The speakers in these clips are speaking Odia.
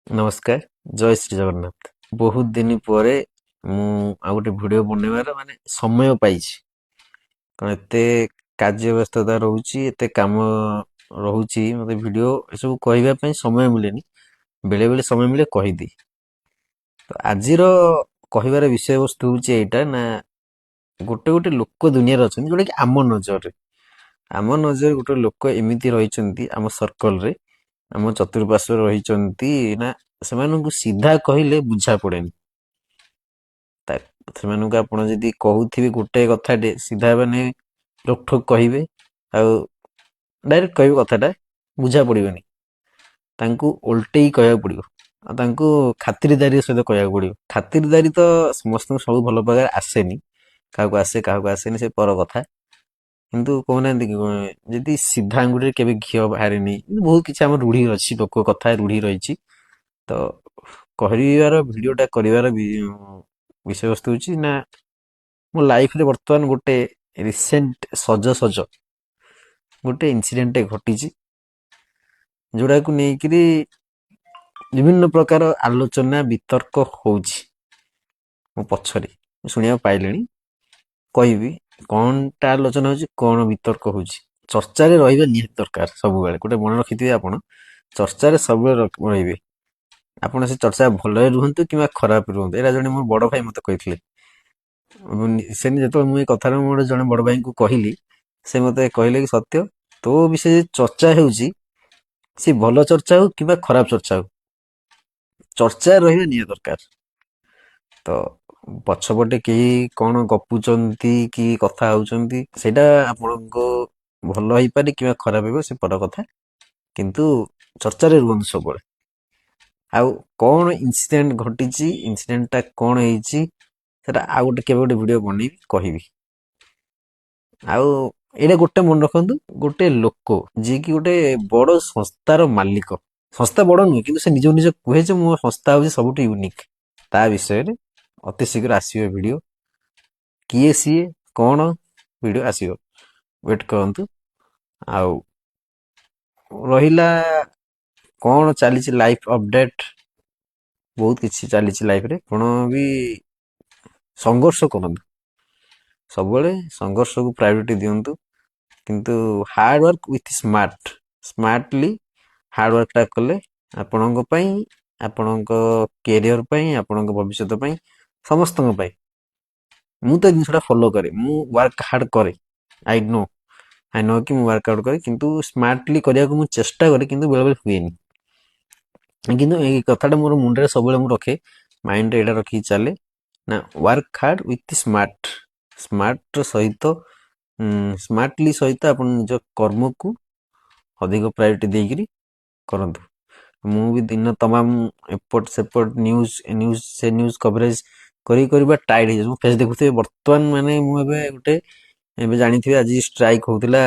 ନମସ୍କାର, ଜୟ ଶ୍ରୀ ଜଗନ୍ନାଥ। ବହୁତ ଦିନ ପରେ ମୁଁ ଆଉ ଗୋଟେ ଭିଡ଼ିଓ ବନେଇବାର ମାନେ ସମୟ ପାଇଛି, କାରଣ ଏତେ କାର୍ଯ୍ୟ ବ୍ୟସ୍ତତା ରହୁଛି, ଏତେ କାମ ରହୁଛି, ମୋତେ ଭିଡ଼ିଓ ଏସବୁ କହିବା ପାଇଁ ସମୟ ମିଳେନି। ବେଳେବେଳେ ସମୟ ମିଳେ, କହିଦିଏ। ତ ଆଜିର କହିବାର ବିଷୟବସ୍ତୁ ହେଉଛି ଏଇଟା ନା, ଗୋଟେ ଗୋଟେ ଲୋକ ଦୁନିଆରେ ଅଛନ୍ତି, ଯେଉଁଟାକି ଆମ ନଜରରେ ଗୋଟେ ଲୋକ ଏମିତି ରହିଛନ୍ତି, ଆମ ସର୍କଲରେ, ଆମ ଚତୁଃପାର୍ଶ୍ୱରେ ରହିଛନ୍ତି ନା, ସେମାନଙ୍କୁ ସିଧା କହିଲେ ବୁଝା ପଡ଼େନି। ସେମାନଙ୍କୁ ଆପଣ ଯଦି କହୁଥିବେ ଗୋଟେ କଥାଟେ ସିଧା, ମାନେ ରୋକଠୋକ କହିବେ ଆଉ ଡାଇରେକ୍ଟ କହିବେ, କଥାଟା ବୁଝା ପଡ଼ିବନି। ତାଙ୍କୁ ଓଲଟେଇ କହିବାକୁ ପଡ଼ିବ ଆଉ ତାଙ୍କୁ ଖାତିରଦାରୀ ସହିତ କହିବାକୁ ପଡ଼ିବ। ଖାତିରଦାରୀ ତ ସମସ୍ତଙ୍କୁ ସବୁ ଭଲ ପାଇବା ଆସେନି, କାହାକୁ ଆସେ, କାହାକୁ ଆସେନି, ସେ ପର କଥା। କିନ୍ତୁ କହୁନାହାନ୍ତି କି ଯଦି ସିଧା ଆଙ୍ଗୁଠିରେ କେବେ ଘିଅ ବାହାରେନି। ବହୁତ କିଛି ଆମର ରୂଢ଼ି ଅଛି, ଲୋକ କଥା ରୂଢ଼ି ରହିଛି। ତ କରିବାର ଭିଡ଼ିଓଟା କରିବାର ବିଷୟବସ୍ତୁ ହେଉଛି ନା, ମୋ ଲାଇଫରେ ବର୍ତ୍ତମାନ ଗୋଟେ ରିସେଣ୍ଟ ସଜ ସଜ ଗୋଟେ ଇନସିଡେଣ୍ଟଟେ ଘଟିଛି, ଯୋଉଟାକୁ ନେଇକିରି ବିଭିନ୍ନ ପ୍ରକାର ଆଲୋଚନା ବିତର୍କ ହଉଛି ମୋ ପଛରେ। ମୁଁ ଶୁଣିବାକୁ ପାଇଲିଣି। କହିବି କ'ଣଟା ଆଲୋଚନା ହଉଛି, କ'ଣ ବିତର୍କ ହଉଛି। ଚର୍ଚ୍ଚାରେ ରହିବା ନିହାତି ଦରକାର ସବୁବେଳେ। ଗୋଟେ ମନେ ରଖିଥିବେ, ଆପଣ ଚର୍ଚ୍ଚାରେ ସବୁବେଳେ ରହିବେ। ଆପଣ ସେ ଚର୍ଚ୍ଚା ଭଲରେ ରୁହନ୍ତୁ କିମ୍ବା ଖରାପ ରୁହନ୍ତୁ। ଏଇଟା ଜଣେ ମୋ ବଡ଼ ଭାଇ ମୋତେ କହିଥିଲେ। ସେମିତି ଯେତେବେଳେ ମୁଁ ଏ କଥାଟା ମୋର ଜଣେ ବଡ଼ ଭାଇଙ୍କୁ କହିଲି, ସେ ମୋତେ କହିଲେ କି, "ସତ୍ୟ, ତୋ ବିଷୟରେ ଚର୍ଚ୍ଚା ହେଉଛି, ସେ ଭଲ ଚର୍ଚ୍ଚା ହଉ କିମ୍ବା ଖରାପ ଚର୍ଚ୍ଚା ହଉ, ଚର୍ଚ୍ଚା ରହିବା ନିହାତି ଦରକାର।" ତ ପଛପଟେ କେହି କ'ଣ ଗପୁଛନ୍ତି କି କଥା ହଉଛନ୍ତି, ସେଇଟା ଆପଣଙ୍କ ଭଲ ହେଇପାରେ କିମ୍ବା ଖରାପ ହେବ, ସେ ପର କଥା, କିନ୍ତୁ ଚର୍ଚ୍ଚାରେ ରୁହନ୍ତୁ ସବୁବେଳେ। ଆଉ କ'ଣ ଇନସିଡେଣ୍ଟ ଘଟିଛି, ଇନସିଡେଣ୍ଟଟା କ'ଣ ହେଇଛି, ସେଟା ଆଉ ଗୋଟେ କେବେ ଗୋଟେ ଭିଡ଼ିଓ ବନେଇବି, କହିବି। ଆଉ ଏଇଟା ଗୋଟେ ମନେ ରଖନ୍ତୁ, ଗୋଟେ ଲୋକ ଯିଏକି ଗୋଟେ ବଡ଼ ସଂସ୍ଥାର ମାଲିକ, ସଂସ୍ଥା ବଡ଼ ନୁହେଁ, କିନ୍ତୁ ସେ ନିଜକୁ ନିଜ କୁହେ ଯେ ମୋ ସଂସ୍ଥା ହେଉଛି ସବୁଠୁ ୟୁନିକ୍, ତା ବିଷୟରେ ଅତି ଶୀଘ୍ର ଆସିବ ଭିଡ଼ିଓ। କିଏ ସିଏ, କ'ଣ, ଭିଡ଼ିଓ ଆସିବ, ୱେଟ୍ କରନ୍ତୁ। ଆଉ ରହିଲା କ'ଣ ଚାଲିଛି ଲାଇଫ୍ ଅପଡେଟ୍, ବହୁତ କିଛି ଚାଲିଛି ଲାଇଫରେ। ଆପଣ ବି ସଂଘର୍ଷ କରନ୍ତୁ, ସବୁବେଳେ ସଂଘର୍ଷକୁ ପ୍ରାୟୋରିଟି ଦିଅନ୍ତୁ, କିନ୍ତୁ hard work with smart, smartly hard ୱାର୍କଟା କଲେ ଆପଣଙ୍କ ପାଇଁ, ଆପଣଙ୍କ କ୍ୟାରିୟର ପାଇଁ, ଆପଣଙ୍କ ଭବିଷ୍ୟତ ପାଇଁ, ସମସ୍ତଙ୍କ ପାଇଁ। ମୁଁ ତ ଏ ଜିନିଷଟା ଫଲୋ କରେ। ମୁଁ ୱାର୍କ ହାର୍ଡ କରେ। I no, I no କି ମୁଁ ୱାର୍କ ଆଉଟ୍ କରେ, କିନ୍ତୁ ସ୍ମାର୍ଟଲି କରିବାକୁ ମୁଁ ଚେଷ୍ଟା କରେ, କିନ୍ତୁ ବେଳେବେଳେ ହୁଏନି। କିନ୍ତୁ ଏଇ କଥାଟା ମୋର ମୁଣ୍ଡରେ ସବୁବେଳେ ମୁଁ ରଖେ, ମାଇଣ୍ଡରେ ଏଇଟା ରଖିକି ଚାଲେ ନା, work hard with smart, smart ସହିତ, ସ୍ମାର୍ଟଲି ସହିତ ଆପଣ ନିଜ କର୍ମକୁ ଅଧିକ ପ୍ରାୟୋରିଟି ଦେଇକିରି କରନ୍ତୁ। ମୁଁ ବି ଦିନ ତମାମ ଏପଟ ସେପଟ ନ୍ୟୁଜ୍ ନ୍ୟୁଜ୍ ସେ ନ୍ୟୁଜ୍ କଭରେଜ କରି କରିବା ଟାୟାର୍ଡ ହେଇଯାଉଛି। ମୁଁ ଫେସ୍ ଦେଖୁଥିବେ ବର୍ତ୍ତମାନ, ମାନେ ମୁଁ ଏବେ ଗୋଟେ ଏବେ ଜାଣିଥିବେ, ଆଜି ଷ୍ଟ୍ରାଇକ୍ ହଉଥିଲା,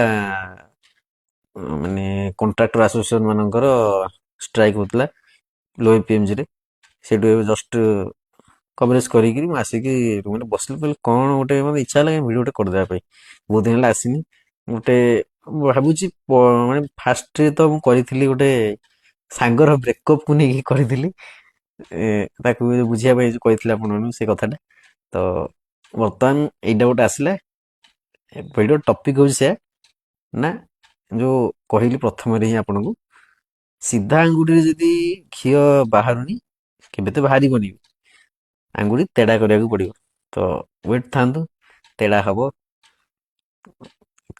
ମାନେ କଣ୍ଟ୍ରାକ୍ଟର ଆସୋସିଏସନ ମାନଙ୍କର ଷ୍ଟ୍ରାଇକ୍ ହଉଥିଲା ଲୋୟର ପିଏମଜିରେ। ସେଇଠୁ ଏବେ ଜଷ୍ଟ କଭରେଜ କରିକିରି ମୁଁ ଆସିକି ରୁମରେ ବସିଲି। କହିଲି କ'ଣ ଗୋଟେ ମୋତେ ଇଚ୍ଛା ହେଲା ଭିଡ଼ିଓ ଗୋଟେ କରିଦେବା ପାଇଁ। ବହୁତ ଦିନ ହେଲା ଆସିନି। ଗୋଟେ ଭାବୁଛି, ମାନେ ଫାଷ୍ଟରେ ତ ମୁଁ କରିଥିଲି, ଗୋଟେ ସାଙ୍ଗର ବ୍ରେକଅପ୍କୁ ନେଇକି କରିଥିଲି, ତାକୁ ବୁଝିବା ପାଇଁ ଯୋଉ କହିଥିଲି ଆପଣମାନଙ୍କୁ ସେ କଥାଟା। ତ ବର୍ତ୍ତମାନ ଏଇଟା ଗୋଟେ ଆସିଲା ଭିଡ଼ିଓ। ଟପିକ୍ ହେଉଛି ସେୟା ନା, ଯୋଉ କହିଲି ପ୍ରଥମରେ ହିଁ ଆପଣଙ୍କୁ, ସିଧା ଆଙ୍ଗୁଠିରେ ଯଦି ଘିଅ ବାହାରୁନି, କେବେ ତ ବାହାରିବନି ବି। ଆଙ୍ଗୁଠି ତେଡ଼ା କରିବାକୁ ପଡ଼ିବ। ତ ୱେଟ୍ ଥାନ୍ତୁ, ତେଡ଼ା ହବ।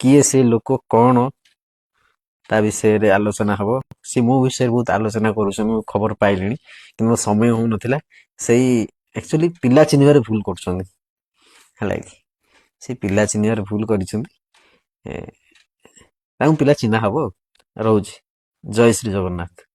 କିଏ ସେ ଲୋକ, କ'ଣ, ତା ବିଷୟରେ ଆଲୋଚନା ହବ। ସେ ମୋ ବିଷୟରେ ବହୁତ ଆଲୋଚନା କରୁଛନ୍ତି, ମୁଁ ଖବର ପାଇଲିଣି, କିନ୍ତୁ ମୋ ସମୟ ହଉନଥିଲା। ସେଇ ଆକ୍ଚୁଆଲି ପିଲା ଚିହ୍ନିବାରେ ଭୁଲ କରୁଛନ୍ତି, ହେଲା କି? ସେ ପିଲା ଚିହ୍ନିବାରେ ଭୁଲ କରିଛନ୍ତି। ତାଙ୍କୁ ପିଲା ଚିହ୍ନା ହବ। ଆଉ ରହୁଛି, ଜୟ ଶ୍ରୀ ଜଗନ୍ନାଥ।